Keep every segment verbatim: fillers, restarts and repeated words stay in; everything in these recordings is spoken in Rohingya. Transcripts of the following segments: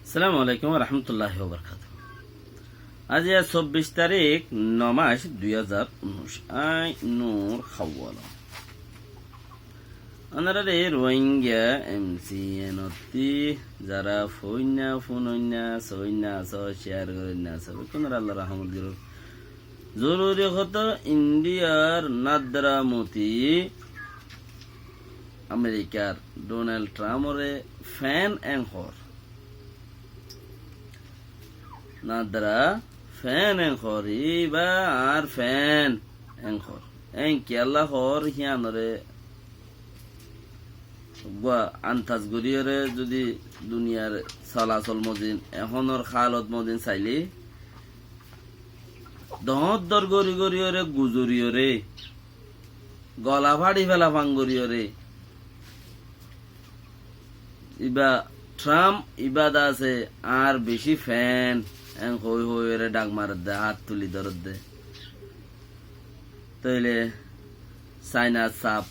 Assalamu alaikum wa rahmatullahi wa barakatuhu. Aijja sobbic tarík, no mac, dui házar unnúic. Añí Nur Hawwala. Ónorare Rohingya M C N ottí zara foinna, funoinna, soinna asó, share gorinna asó, bekkúnore Allar rahmot goruk. Zoruri hotá, Indiyar Narendra Modi Amerikar Donald Trump ore fan en hoór. Narendra fan en hoór, íba añár fan en hoór. En kiyólla hoór, híyanore uggúa andaz goríyore zodi duniyar solasol mozin, ehónor hálot mozin sailé, doóñr doóñr gorí goríyore guzoriyore, gola fáçi féla fán goríyore, íba Trump, íba de asé añár bicí fan, en hoói hoóiyore dhak maredde, hát tuli dóredde. Tóile Sainat saf,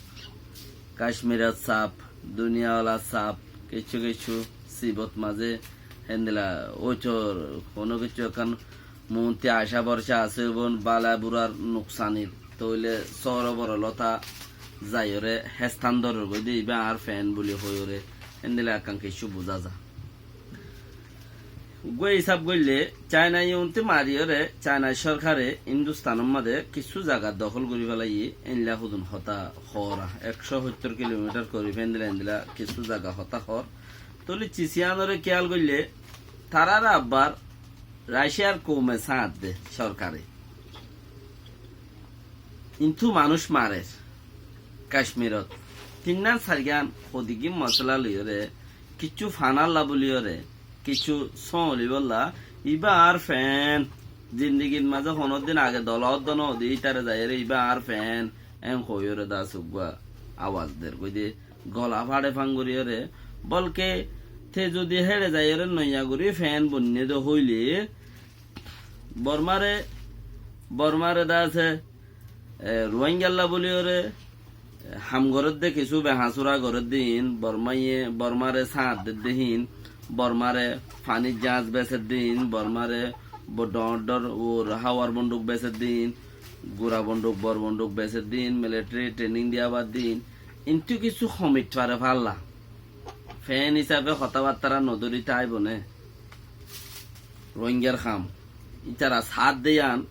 Kacmirot saf, duniyawala saf, kiccú kiccú sibot mazé héndilla óitor, honó kiccú ekkán monti acá borca asé, óibon bala burar nuksanir. Tóile sóro boro lota zaiyóre hestán doror goidé, íba añár fan buli hoiyóre, héndilla ekkán kiccú buzá za. Uggúa hísab goillé, Caina yunti mariyóre, Caina sorkare Hindustánor mazé kissú zaga dohól gorí felaiyé, éilla hodún hotá hoór. Ekcó sóttor kilomitar gorí féndila endila kissú zaga hotá hoór. Tóile cis yíanoré kiyál goillé, tarár abbar Raciyar koume sáñt de sorkare. Intú manúic marer Kacmirot. Tinnán sairgán hodigí mosóla loiyóre, kiccú fanálla buliyóre, kiccú sóñli bolla, íba añár fan, zindigir mazé honódin age dola óddo noódi, ítara zaiyóre íba añár fan, en hoiyóre de asé uggúa awaz der. Goidé gola fáçe fán goríyore, bolke te zodi héçe zaiyóre noiya gorí fan bonné de hoilé, Bormáre, Bormáre de asé, e, Ruáingalla buliyóre, e, ham gorédde kissú behañsúra gorédde hín, Bormáye, Bormáre sáñt dedde hín, Bormáre fanir jaáñs besedde hín, Bormáre bo-, dhoóñr dhoóñr uor háwar bonduk besedde hín, gura bonduk, bor bonduk besedde hín, militeri trening diya badde hín, intú kissú homit fare fálla. Fan hísafe hotábattára nodóri táibo né? Ruáingar ham. Ítara saádde yían.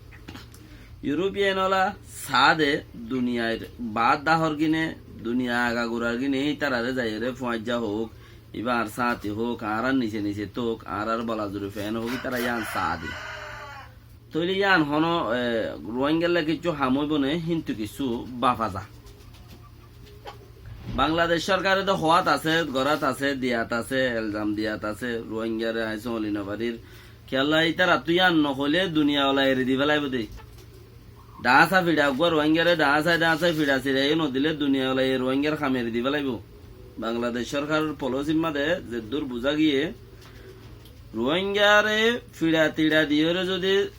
Yurupiyan ola saáde duniyair baát dahor gine, duniya agagurar gine, ítarare zaiyóre fuañijja hoók, íba añár sáñti hoók, añárar nise nise tók, añárar bolazuri fan hoók, ítara yían saáde. Tóile yían honó, e, Ruáingalla kissú ham óibo né, híntu kissú bafa za. Bangladec sorkare de hoát asé, gorát asé, diyat asé, elzam diyat asé, Ruáingare aññí sóñli nofarir. Kiyólla ítarattú yían nohoilé duniya ola eri di félaibo de. Dhaáñsa fiça uggúa Ruáingare dhaáñsai dhaáñsai fiça siraiyó nodilé duniya ola ye Ruáingar ham eri di félaibo. Bangladec sorkaror polosir mazé zeddúr buzá giyé, Ruáingare fiça tiça diyóre zodi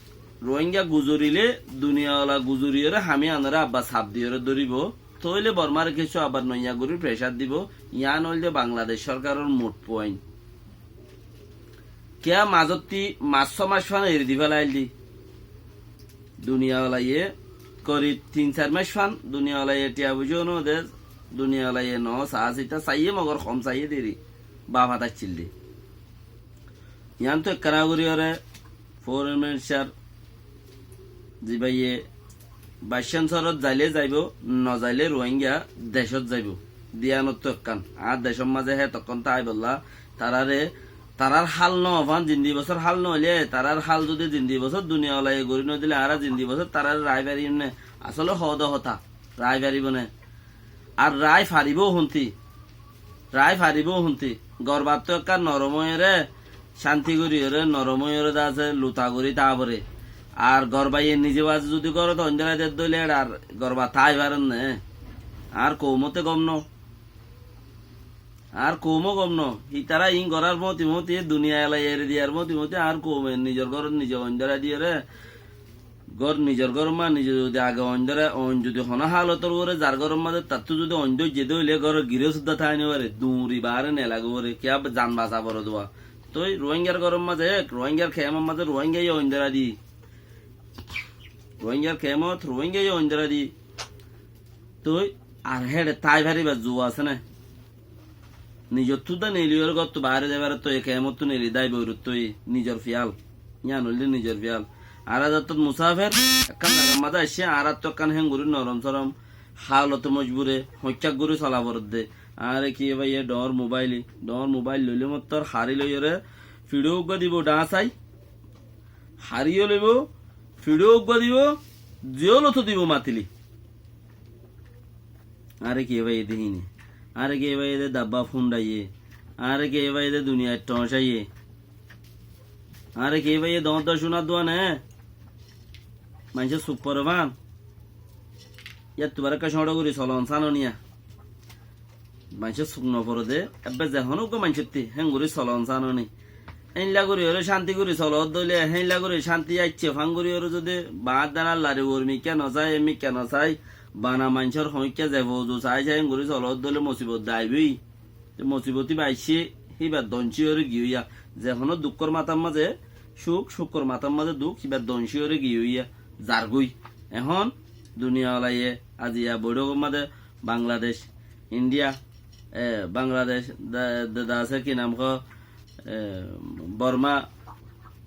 Ruáinga guzorilé duniya ola guzoriyóre ham yíanoré abbar saf diyóre dóribo. Tóile Bormáre kessú abar noiya gorí pressure dibo, yián óilde Bangladec sorkaror mut point. Kiyá mazottí mac só mac fán eri di félailde. Duniya olaye korib tin sair mac fán, duniya olaye thiañ foicá no de, duniya olaye no saá sita saiyé mogor hom saiyé deri, bafat accíl de. Yiántu ekkán gorí ore foreign minister zibáye Baicán sorot zailé zaibo, nozailé Ruáinga decót zaibo. Diyanottú ekkán. Añár decór mazé hé tokkón táibolla, tarare, tarár hál nofán, zindi bosór hál noóile, tarár hál zudi zindi bosór duniya olaye gorí nodilé, añára zindi bosór tarare raái fariyum né? Asóle hoóde hotá, raái faribó né? Ar raái faribóu hontí? Raái faribóu hontí? Gorbattú ekkán norom óiyore, cánti goríyore, norom óiyore de asé luta gorí táa foré. Ar gorbaye nize baze zudi górot oindóra dedde óile ar gorba táai farer né? Añár koumote gom no. Añár koumó gom no. Ítara iín gorár móti móti, duniya elaye eri diyar móti móti, añár koume nizor górot nize oindóra diyore, gór nizor górot ma nize zudi age oindóra, oin zudi honó hálotor uore zar górot mazé tattú zudi oindó zedé óile góror giré suddá táai nofaré, duñri baáre nelage uore, kiyá zan basa fore dua. Toi Ruáingar góror mazé, Ruáingar kemor mazé Ruáingaye oindóra di. Ruáingar kemot Ruáingaye oindóra di. Toi ar héçe tái faribár zuwa asé né? Nizottú dá neli óre góttu baáre zaibar toi, e kemottú neli dái boirot toi nizor fiyal. Yián óilde nizor fiyal. Añára zattót musáfer, ekkán zagar mazé aiccé, añárattú ekkán héngorí norom sorom, halote mojbure, hoikká gorí sola foredde. Añáre ki e báiye dhoóñr mobáil, dhoóñr mobáil loilé mottor harí loiyóre, fiçó uggúa dibou dhañsái, haríyo loibou, fiçó uggúa dibou, ziyólot dibou matili. Añáre ki e báiye de híine? Añáre ki e báiye de dabba fúndaiyé? Añáre ki e báiye de duniyait thoñcáiye? Añáre ki e báiye dhoóñr dhoóñr cúnar duwa né? Maincór suk fore fán. Yáttu barekka cóñço gorí solon sánoniya. Maincór suk nofore de, ebbe ze honó uggúa maincótti héngorí solon sánoni. Héinla gorí óre cánti gorí solot dóile, héinla gorí cánti aiccé fán gorí óre zudi bañár dán Allar uore mikká nosai, e mikká nosai, bana maincór hoóikka ze fouzu saái saái héngorí solot dóile mosibot de aibói. Te mosibot íba aiccé, híba dhoñcí óre giyóiya. Ze honó dukkór matár mazé cúk, cúkor matár mazé duk, híba dhoñcí óre giyóiya. Zargói. Ehón duniyawalaye aziya boiçókor mazé Bangladec, India, e, Bangladec, da, da, da asé ki nam hoó, e, Borma,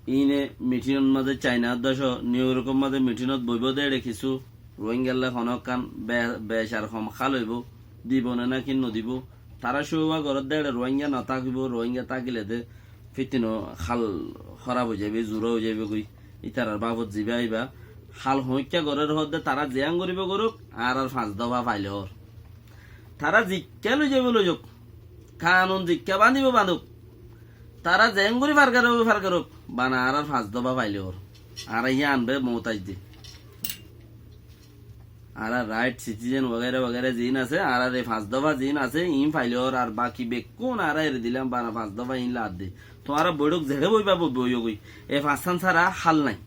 iíne mitinor mazé Caina dec, Niu Yorkor mazé mitinot boibó de eçe kissú Ruáingalla honókkan be-, bec ar hom hál óibou, dibou né náki nodibou. Tará cúwa gorédde eçe Ruáinga notákibou, Ruáinga tákile de fítino hál hóraf óizaiboi, zurá óizaiboi goi. Ítarar báfot zibá aibá, hál hoóikka gorér hoódde tará ziyán goríbou gorók, añárar fañs dófa failor. Tará zikká loizaibou loizouk, kanun zikká bañdibou bañdouk, tará zeén gorí fargarouk fargarouk, bana añárar fañs dófa failor. Añára yían be moótaij di. Añárar rait, sitizen wagaira wagaira ziín asé, añárar e fañs dófa ziín asé, iín failor, ar baki bekkún añára eri dilam, bana fañs dófa iín laadde. Tuáñra boiçók zeçé boibá boibóu goi. E fañssán sára hál nái.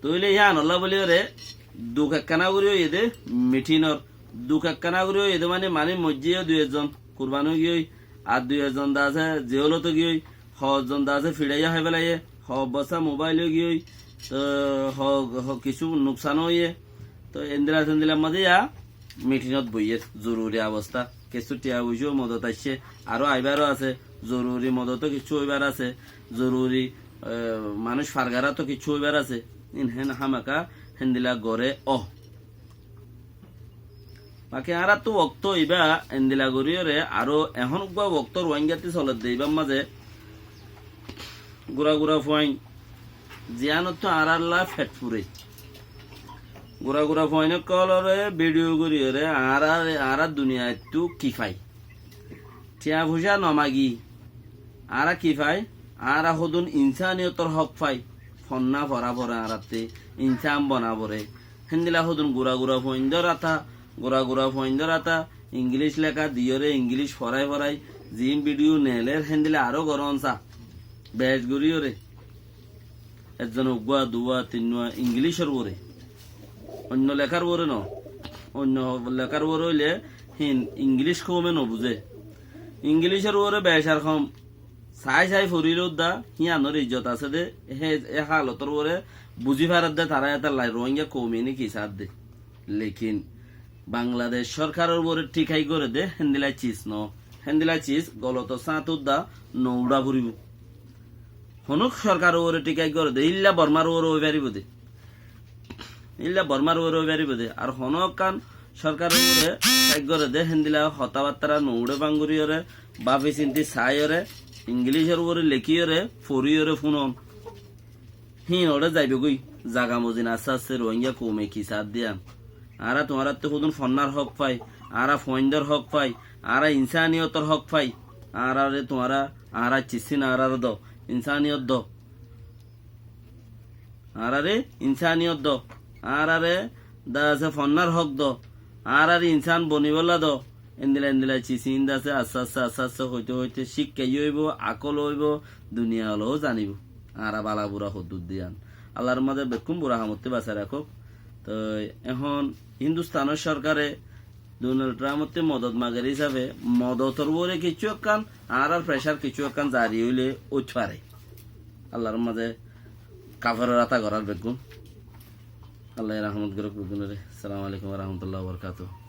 Tóile yíanolla bóliyoré duk ekkána gorí óiye dé mitinor, duk ekkána gorí óiye dé mani, mani moijjé yó dui ekzon kurban ói giyói, ar dui ekzon de asé ziyólot giyói, hoó zon de asé fiçáiya hái félaiye, hoó bossá mobáil ói giyói, toóu hoó, hoó kissú nuksan óiye. Toóu endila sendilar mazé yá mitinot boiyér, zoruri obosta, kissú thiañ foicá modot aiccé, aró aibáró asé, zoruri modot ó kissú óibar asé, zoruri, e, manúic fargarat ó kissú óibar asé. Ín hén hámaka héndila goré ó. Baki añáráttu wokto ibá endila goríyoré aró ehón uggúa wokto Ruáingattí soledde ibár mazé gura gura fuain ziyánottú añárálla fet furé. Gura gura fuain ókkolóre bídiyo goríyoré añára, añára duniyaittú ki fai? Thiañ foicá nomagi añára ki fai? Añára hodún insániyotor hók fai, fonná forá foré añárátte, insán boná foré. Héndila hodún gura gura fuaindór ata, gura gura fuaindór ata, Ingilíc leká diyóre, Ingilíc forái forái, ziín bídiyo neelér, héndila aró gorón sa, bec goríyoré. Ekzon uggúa, duwá, tinnúa, Ingilícor uore. Oinno lekár uore noó. Oinno lekár uore óile híin Ingilíc koume nobuzé. Ingilícor uore bec ar hom saái saái foríle uddá híanor izzot asé dé, hé, e hálotor uore buzí faredde tará étalla Ruáinga koume iíne ki saádde. Lekin Bangladec sórkaror uore thíkai goredde héndila cis noó. Héndila cis golotor sáñte uddá nouçá foribóu. Honó sórkaror uore thíkai goredde, ílla Bormár uore ói faribóu dé. Ílla Bormár uore ói faribóu dé. Ar honó ekkán sórkaror uore thíkai goredde, héndila hotábattára nouçé fán goríyoré, báfi sinti saáiyoré, Ingilícor uore lekíyoré, foríyoré fúnon. Híin oçé zaibóu goi, zaga mozin asté asté Ruáinga koume ki saádde yían. Añára tuáñráttu hodún fonnár hók fai, añára fuaindór hók fai, añára insániyotor hók fai, añáráre tuáñra, añára ciccín añáráre do, insániyot do. Añáráre insániyot do, añáráre de asé fonnár hók do, añáráre insán bonibólla do, endila endila cis iín de asé, asté asté asté asté hoité hoité cíkka yó óibou, akól óibou, duniya ólou zanibóu. Añára bala bura hoddúr de yían. Allar mazé bekkún bura hamottú basai rakók. Toi ehón Hindustánor sórkare Donald Trump ottu modot mager hísafe modotor uore kessú ekkán, añárar pressure kessú ekkán zari óile óit fare. Allar mazé kaferor ata gorár beggún. Allaye rahmot goruk beggúnore. Assalamu alaikum wa rahmatullahi wa barakatuhu.